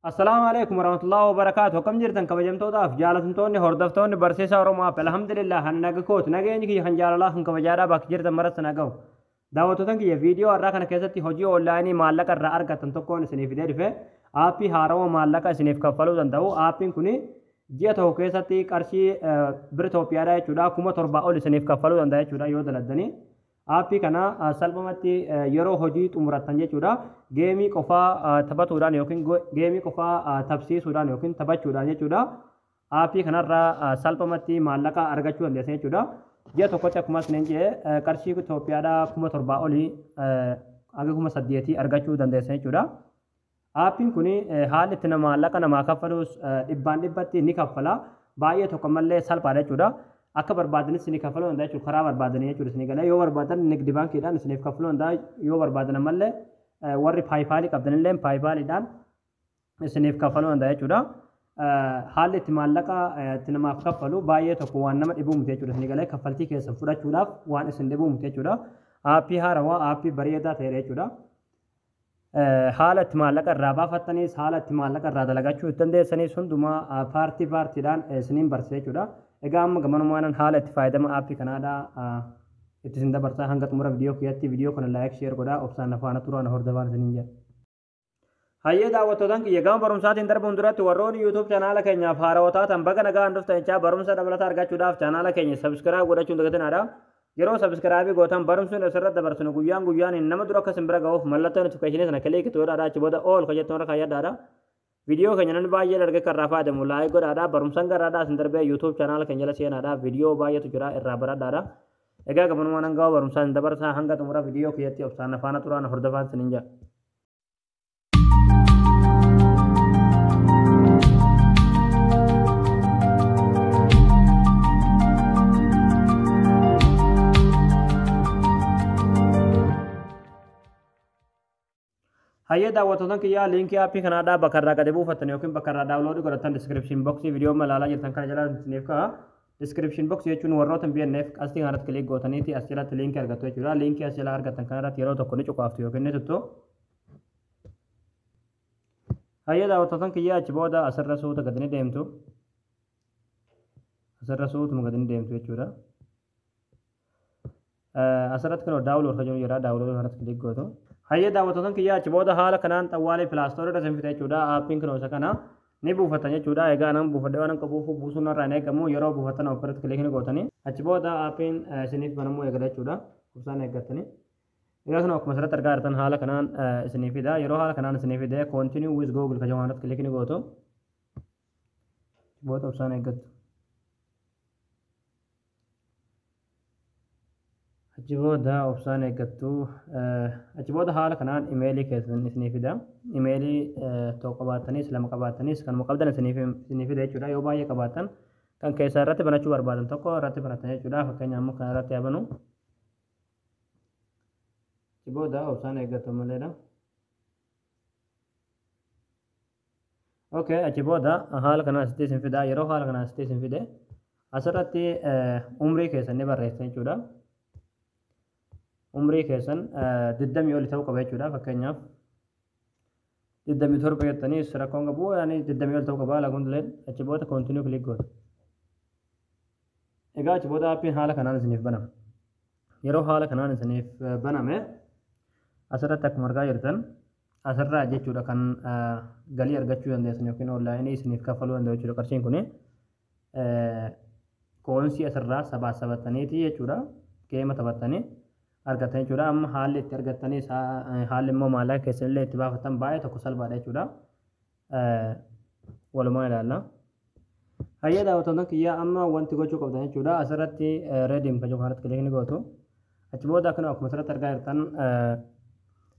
Assalaamu alaikum warahmatullahi wabarakaatu. Akkam jirtan kabajamtootaaf jaalatamtoonni hordoftoonni barsiisaa Oromoo App? Alhamdulillah, han naga kooti. Nageenyi kiyya kan jaalalaa kan kabajaadhaa bakka jirtan maratti na gahu. Daawwattoota kiyya, viidiyoo har'aa kana keessatti hojii onlaayinii maallaqa irraa argattan tokkoon isiniif fidee dhufe. Aappii haarawaa maallaqa isiniif kaffaluu danda'u. Aappiin kuni ji'a tokko keessatti qarshii bira Itoophiyaadhaa jechuudha 7,000 ol isiniif kaffaluu danda'a jechuudha yoo daladdanii. Aappii kana salphumatti yeroo hojii xumurattan jechuudha geemii qofaa taphatuudhaan yookiin geemii qofaa tapsiisuudhaan yookiin taphachuudhaan jechuudha aappii kanarraa salphumatti maallaqa argachuu dandeessan jechuudha. Ji'a tokkotti akkuma isiniin jedhe qarshii Itoophiyaadhaa 7,000 olii haga 8,000 argachuu dandeessan jechuudha. Aappiin kun haalli itti maallaqa namaa kaffalus dhibbaan dhibbatti ni kaffala. Baay'ee tokko mallee salphaadha jechuudha. Akka barbaadanis ni kaffaluu danda'a jechuudha. Karaa barbaadanii jechuudha isinii galee yoo barbaadan nigdi baankiidhaan isiniif kaffaluu danda'a. Yoo barbaadan ammallee warri paayipaalii qabdanillee paayipaaliidhaan isiniif kaffaluu danda'a jechuudha. Haalli itti maallaqa itti namaaf kaffalu baay'ee tokko waan nama dhibuu miti jechuudha. Isinii galee kaffaltii keessan fudhachuudhaaf waan isin dhibuu miti jechuudha. Aappii haarawaa aappii bareedaa ta'edha jechuudha. Haala itti maallaqa irraa baafattanis, haala itti maallaqa irraa dalagachuu dandeessanis hundumaa paartii paartiidhaan isiniin barsiisa jechuudha. Egaa amma gamanumaan haala itti fayyadama aappii kanaadha itti isin dabarsaa. Hanga xumura viidiyoo kiyyatti viidiyoo kana like, share godhaa, obsaan afaana turaan hordofaan isiniin jedha. Hayyee daawwattootaan kiyya, gama barumsaatiin darbuun duratti warroonni YouTube chaanaala keenyaaf haarawaa taatan baga nagaan dhuftan jechaa, barumsa dabalataa argachuudhaaf chaanaala keenya subscribe godhachuun dagatinaadha. Yeroo subscribe gootan barumsi asirratti dabarsinu guyyaan guyyaan nama dura akka isin bira ga'uuf mallattoo notification sana click godhaadha. Achi booda all ka jettu irra kaayyadhaadha. Viidiyoo keenya namni baay'ee argee kan irraa fayyadamu like godhaadha. Barumsaan garaadhaa isin darbee YouTube chaanaala keenya jala seenaadha. Viidiyoo baay'eetu jira, irraa baradhaadha. Egaa gabanumaan hanga barumsaan isin dabarsaa, hanga xumura viidiyoo kiyyatti obsaan afaana turaan hordofaan isiniin jedha. Hayyee daawwattootaan kiyyaa, liinkii aappii kanaadhaa bakka irraa gadi buufattan yookiin bakka irraa download godhatan description box viidiyoo malaalaa jirtan kana jala isiniif ka'a. Description box jechuun warroota hin beekneef qastii kanarratti click gootaniiti as jalatti liinkii argattu jechuudha. Liinkii as jala argattan kanarratti yeroo tokko ni cuqaaftu yookiin ni tuttu. Hayyee daawwattootaan kiyyaa, achi booda asirra suuta gadi ni deemtu. Asirra suutuma gadi ni deemtu jechuudha. Asirratti kun download kan jiru jira, download kanarratti click gootu. Hayyee daawwattootaan kiyyaa, achi booda haala kanaan xawwaalee Play Store irra isin fida jechuudha. Aappiin kun isa kana ni buufatan jechuudha. Egaa nan buufadhe waan qabuuf buusuun irraa hin eegamu. Yeroo buufatan ofirratti click ni gootanii. Achi booda aappiin isiniif banamuu eegala jechuudha. Obsaan eeggattanii. Egaa kun akkuma asirratti argaa jirtan haala kanaan isinii fida. Yeroo haala kanaan isinii fide continue with Google kan jedhamu irratti click ni gootu. Booda obsaan eeggattu. Achi booda obsaan eeggattu. Achi booda haala kanaan imeelii keessan isinii fida. Imeelii tokko qabaattanis lama qabaattanis kanuma qabdan isinii fida jechuudha. Yoo baay'ee qabaattan kan keessaa irratti banachuu barbaadan tokko irratti banatan jechuudha. Fakkeenyaaf ammoo kana irratti haa banu. Achi booda obsaan eeggattu maleedha. Okay, achi booda haala kanaan asitti isin fida. Yeroo haala kanaan asitti isin fide asirratti umrii keessan ni barreessan jechuudha. Umrii keessan 20 oli ta'uu qaba jechuudha. Fakkeenyaaf 27 jettanii rakkoon qabu, yaani 20 ol ta'uu qaba laguun. Achi booda continue click gootu. Egaa achi booda aappiin haala kanaan isiniif banama. Yeroo haala kanaan isiniif baname asirratti akkuma argaa jirtan asirraa jechuudha kan galii argachuu dandeessan yookiin onlaayinii isiniif kaffaluu danda'u jechuudha. Qarshiin kuni coins asirraa sabaa sabattaniiti jechuudha. Geema taphattanii argatan jechuudha. Amma haalli itti argattanii haalli immoo maallaqa keessanillee itti baafatan baay'ee tokko salphaadha jechuudha. Walumaa ilaalla. Hayyee daawwattoota kiyyaa, amma wanti gochuu qabdan jechuudha asirratti redeem kan jedhu kanarratti click ni gootu. Achi booda akkuma asirratti argaa jirtan,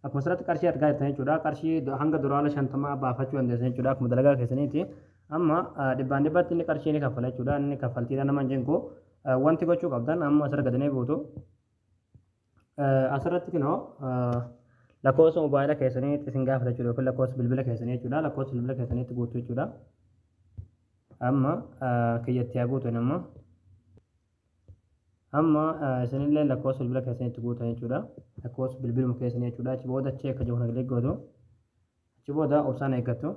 akkuma asirratti qarshii argaa jirtan jechuudha. Qarshii hanga dolaara 50 baafachuu dandeessan jechuudha akkuma dalagaa keessaniiti. Amma dhibbaan dhibbatti inni qarshii ni kaffala jechuudha. Inni kaffaltiidhaan nama hin jenku. Wanti gochuu qabdan amma asirra gadi ni buutu. Asirratti kunoo lakkoofsa mobaayila keessaniitti isin gaafata jechuudha yookiin lakkoofsa bilbila keessanii jechuudha. Lakkoofsa bilbila keessaniitti guutu jechuudha. Amma kiyyatti haa guutu amma. Amma isinillee lakkoofsa bilbila keessaniitti guutan jechuudha. Lakkoofsa bilbiluma keessanii jechuudha. Achi booda check jedhu kana click gootu. Achi booda obsaan eeggattu.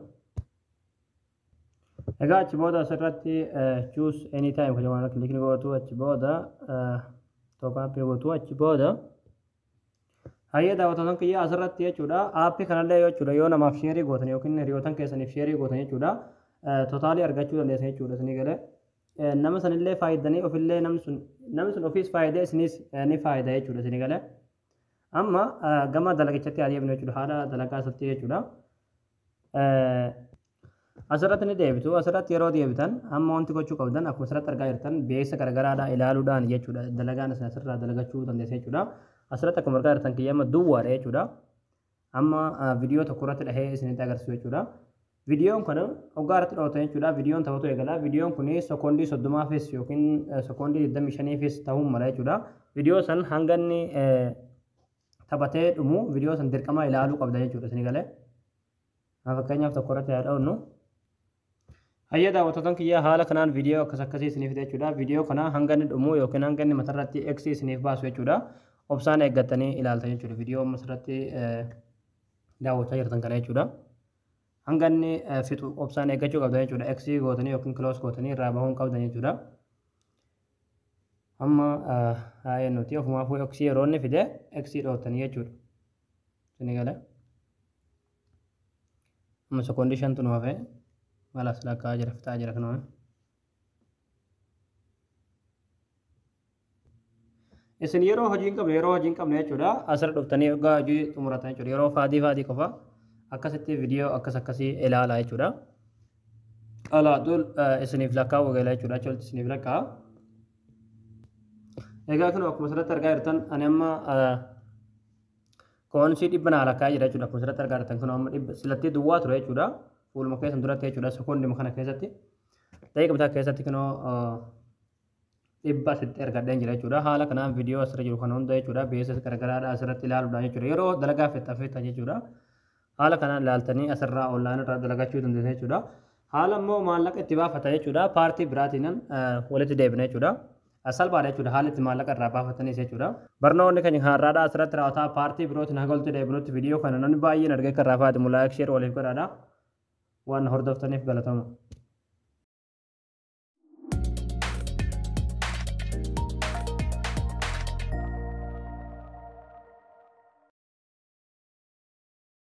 Egaa achi booda asirratti choose anytime kan jedhamu click gootu. Achi booda top up gootu. Achi booda hayyee, daawwattoota kiyya, asirratti jechuudha aappii kanallee jechuudha yoo namaaf share gootan yookiin hiriyootan keessaniif share gootan jechuudha, total argachuu dandeessan jechuudha. Isinii galee, nama sanillee faayidanii ofillee namni sun ofiis faayidee isinis ni faayida jechuudha. Isinii galee, amma gama dalagichatti adeemnu jechuudha, haala dalagaa isatti jechuudha. Asirratti ni deebitu. Asirratti yeroo deebitan amma wanti gochuu qabdan akkuma asirratti argaa jirtan beeksisa garagaraadhaa ilaaluudhaan jechuudha dalagaan isin asirraa dalagachuu dandeessa jechuudha. Asirratti akkuma argaa jirtan kiyya amma duwwaadha jechuudha. Amma viidiyoo tokko irratti dhahee isinitti agarsiisu jechuudha. Viidiyoon kun hoggaa irratti dhawatan jechuudha. Viidiyoon taphatu eegala. Viidiyoon kun sekoondii 30fis yookiin sekoondii 25fis ta'uu mala jechuudha. Viidiyoo san hanga inni taphatee dhumu viidiyoo san dirqama ilaaluu qabda jechuudha, isinii galee. Fakkeenyaaf tokko irratti haa dhawnu. Hayya, daawwattoota kiyya, haala kanaan viidiyoo akkas akkasii isiniif fida jechuudha. Viidiyoo kana hanga inni dhumu yookiin hanga inni matarratti X isiniif baasu jechuudha. Obsaan eeggattanii ilaaltan jechuudha. Viidiyoo amma asirratti daawwachaa jirtan kana jechuudha. Hanga inni fixu obsaan eeggachuu qabdan jechuudha. X gootanii yookiin close gootanii irraa bahuun qabdan jechuudha. Amma haa nuti ofumaafuu X yeroo inni fide X dhootanii jechuudha. Isinii galee. Amma sekoondii 5tu nu hafe. Malas lakkaa'aa jira, fixaa jira kanuma. Isin yeroo hojii hin qabne, yeroo hojii hin qabne jechuudha, asirra dhuftanii egaa hojii xumuratan jechuudha. Yeroo faadii faadii qofa akkasitti viidiyoo akkas akkasii ilaalaa jechuudha. Alaa dur isiniif lakkaa'uu eegala jechuudha. Achi olitti isiniif lakkaa'a. Egaa kun akkuma asirratti argaa jirtan ani amma coins 100 naa lakkaa'aa jira jechuudha. Akkuma asirratti argaa jirtan kun amma 100 silattee duwwaa ture jechuudha. Fuuluma keessan duratti jechuudha. Sekoondima kana keessatti, daqiiqa bitaa keessatti kunoo 100 asitti argadheen jira jechuudha. Haala kanaan viidiyoo asirra jiru kana hunda jechuudha. Beeksisa garagaraadha asirratti ilaaluudhaan jechuudha. Yeroo dalagaa fixaa fixaa jechuudha. Haala kanaan ilaaltanii asirraa online irraa dalagachuu dandeessan jechuudha. Haala immoo maallaqa itti baafata jechuudha. Part biraatiin walitti deebina jechuudha. Salphaadha jechuudha haalli itti maallaqa irraa baafatanis jechuudha. Barnoonni keenya har'aadha asirratti raawwataa. Part birootiin haga walitti deebinutti viidiyoo kana namni baay'een argee kan irraa fayyadamu like, share waliif godhaadha. Waan hordoftaniif galatama.